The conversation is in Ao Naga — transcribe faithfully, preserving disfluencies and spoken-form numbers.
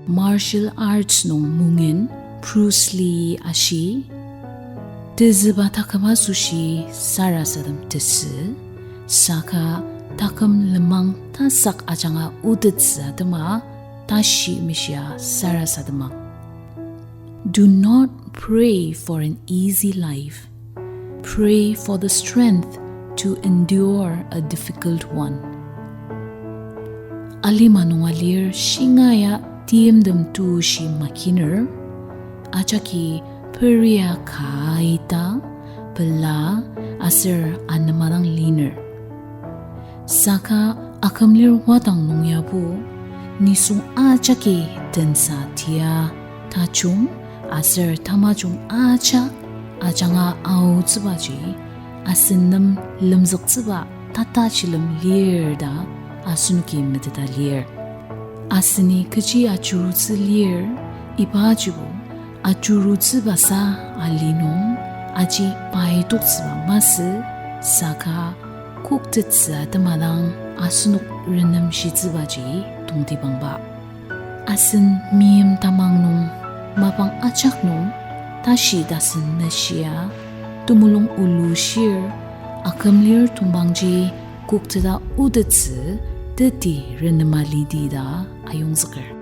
Martial arts nung mungen Bruce Lee ashi, tezüba taküm asoshi sarasadem tesü, saka taküm lenmang tasak ajanga otettsü atema tashi mishia sarasadema. Do not pray for an easy life. Pray for the strength to endure a difficult one. Alima nung alir shingaia timtem tushi makiner, ajaki peria kaita, pela aser anema dang liner. Saka akümlir wadang nung yabo, nisung ajaki tensa tia, tajung aser tamajung ajak ajanga aotsübaji, asen nem lemzüktsüba tata chilem lir ta asenoki meteta lir. Aseni kechi ajurutsü lir, ibajibo ajurutsübasa ali nung aji paitoktsüba masü, saka koktettsü atema dang asenok renemshitsübaji tongtibangba. Asen meim tamang nung, mapang ajak nung, tashi tasen neshia, temulung ulushir, akümlir tongpangji kokteta otettsü teti renema lidi ta ayongzüker.